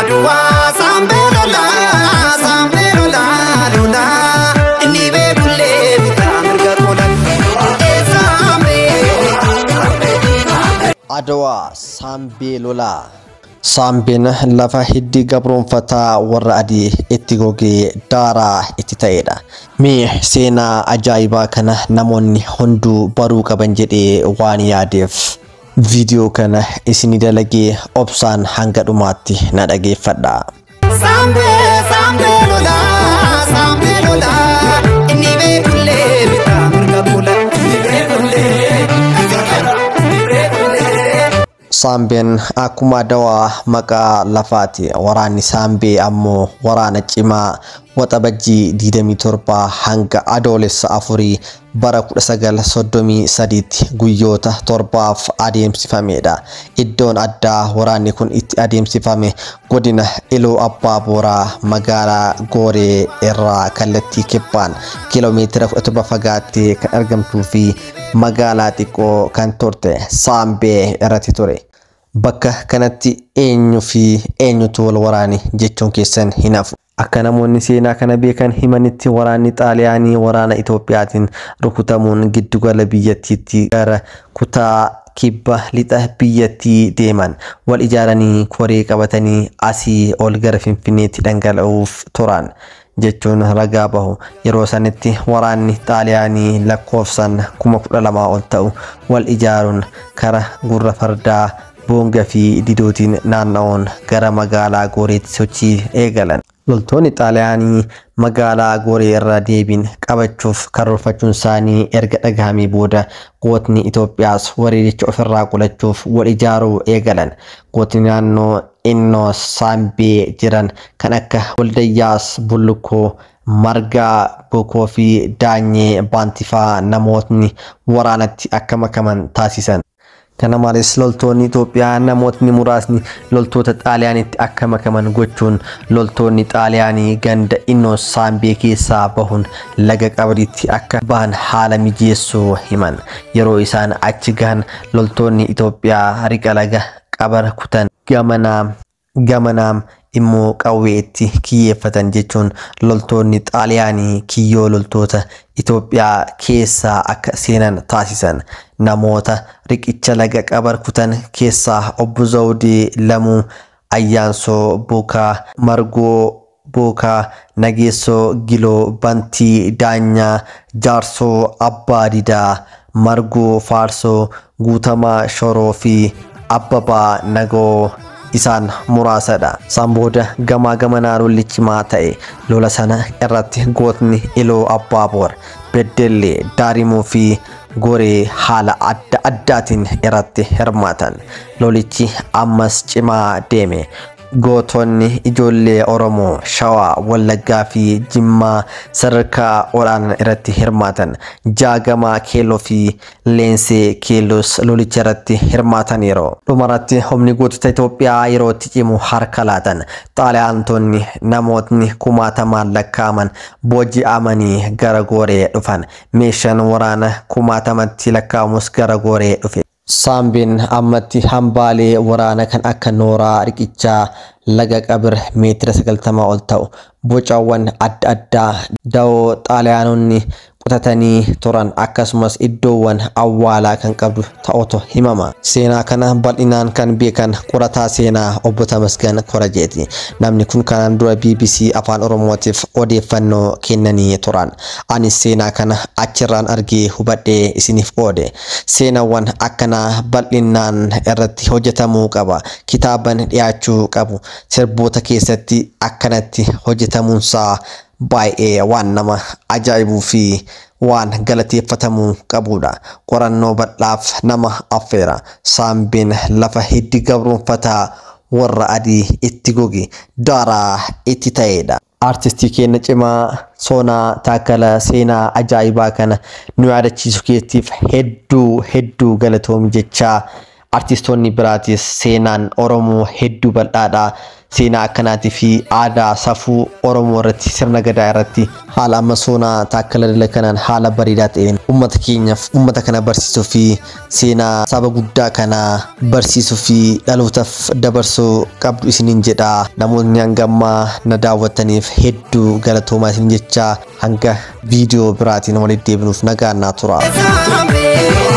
Aduwaa saambee lolaa saambee lolaa lolaa inni beekullee bitaa mirga qolan saambee. Adawaa Saambee Lolaa. Saambeen lafa hiddi gabroonfataa warra adii itti gogee daaraa itti ta'edha. Mee seenaa ajaa'ibaa kana namoonni hunduu baruu qaban jedhee waan yaadeef viidiyoo kana isinii dalagee obsaan hanga dhumaatti na dhageeffadha. Saambee saambee lolaa saambee lolaa inni beekullee bitaa mirga qolan inni beekullee inni beekullee. Saambeen akkuma Adawaa maqaa lafaati. Waraanni Saambee ammoo waraana cimaa Waxabajjii 27 hanga Adoolessa 4 bara 1933tti guyyoota torbaaf adeemsifamedha. Iddoon addaa waraanni kun itti adeemsifame godina Iluu Abbaa Booraa magaalaa Gooree irraa kallattii kibbaan kiiloomeetira 17 fagaattee kan argamtuu fi magaalaa xiqqoo kan turte Saambee irratti ture. Bakka kanatti eenyu fi eenyutu wal waraane jechuun keessan hin hafu. Akka namoonni seenaa kana beekan himanitti waraanni Xaaliyaanii waraana Itoophiyaatiin rukutamuun giddugala biyyattiitti gara kutaa kibba lixa biyyattii deeman. Wal ijaaranii koree qabatanii asii ol gara Finfinneetti dhangala'uuf turan jechuun ragaa bahu. Yeroo sanitti waraanni Xaaliyaanii lakkoofsaan 12,000 ol ta'u wal ijaaruun kara gurra fardaa Boonga fi Didootiin naanna'uun gara magaalaa Gooreetti sochii eegalan. Loltoonni Xaaliyaanii magaalaa Gooree irra deebiin qabachuuf karoorfachuun isaanii erga dhagahamee booda gootni Itoophiyaas wareericha ofirraa qolachuuf wal ijaaruu eegalan. Gootni naannoo Innoo Saambee jiran kan akka Waldayyaas Bullukkoo, Margaa Bokoo fi Daanyee Baantifaa namootni waraanatti akka makaman taasisan. Kana malees loltoonni Itoophiyaa namootni muraasni loltoota Xaaliyaanitti akka makaman gochuun loltoonni Xaaliyaanii ganda Innoo Saambee keessaa bahuun laga Qabariitti akka bahan haala mijeessuu himan. Yeroo isaan achi gahan loltoonni Itoophiyaa riqa laga Qabar kutan gamanaam immoo qawwee itti kiyyeeffatan jechuun loltoonni Xaaliyaanii kiyyoo loltoota Itoophiyaa keessaa akka seenan taasisan. Namoota riqicha laga Qabar kutan keessaa Obbo Zawudee Lamuu, Ayyaansoo Bookaa, Margoo Bookaa, Nageessoo Giloo, Bantii Daanyaa, Jaarsoo Abbaa Didaa, Margoo Faarsoo, Guutamaa Shoroo fi Abbabaa Nagoo isaan muraasadha. Isaan booda gamaa gamanaa lolli cimaa ta'e. Lola sana irratti gootni Iluu Abbaa Boor, Beddellee, Daarimuu fi Goree haala adda addaatiin irratti hirmaatan. Lolichi ammas cimaa deeme. Gootonni ijoollee Oromoo Shawaa, Wallaggaa fi Jimmaa sadarkaa olaanaa irratti hirmaatan. Jaagamaa Keelloo fi Leensee Keelloos lolicha irratti hirmaataniiru. Dhumarratti humni gootota Itoophiyaa yeroo itti cimu harka laatan. Xaaliyaantonni namootni kumaatamaan lakkaa'aman booji'amanii gara Gooree dhufan. Meeshaan waraana kumaatamatti lakkaa'amus gara Gooree dhufe. Saambeen ammatti hambaalee waraana kan akka nooraa riqichaa laga Qabir meetira 90 ol ta'u bocawwan adda addaa dawoo Xaaliyaanonni qotatanii turan akkasumas iddoowwan awwaalaa kan qabdu ta'utu himama. Seenaa kana bal'inaan kan beekan qorataa seenaa Obbo Tamasgan Korajeeti. Namni kun kanaan dura BBC Afaan Oromootiif odeeffannoo kennanii turan. Anis seenaa kana achirraan argee hubadhee isiniif qoode. Seenaawwan akkanaa bal'inaan irratti hojjetamuu qaba. Kitaaban dhiyaachuu qabu. Sirboota keessatti akkanatti hojjetamuunsaa baay'ee waan nama ajaa'ibuu fi waan galateeffatamuu qabudha. Qorannoo bal'aaf nama affeera. Saambeen lafa hiddi gabroonfataa warra adii itti goge daaraa itti ta'edha. Artistii keenya cimaa Soonaa Taakkala seenaa ajaa'ibaa kana nu yaadachiisu keetiif hedduu hedduu galatoomi jechaa Artistoonni biraatis seenaan Oromoo hedduu bal'aadha. Seenaa akkanaatii fi aadaa safuu Oromoo irratti, sirna gadaa irratti haala amma Soonaa Taakkala Dila kanaan haala bareedaa ta'een uummata keenyaaf, uummata kana barsiisuu fi seenaa saba guddaa kanaa barsiisuu fi dhalootaaf dabarsuu qabdu isiniin jedha. Namoonni hanga ammaa na daawwattaniif hedduu galatoomaa isin jecha, hanga viidiyoo biraatiin walitti deebinuuf nagaan naa tura. Saambe.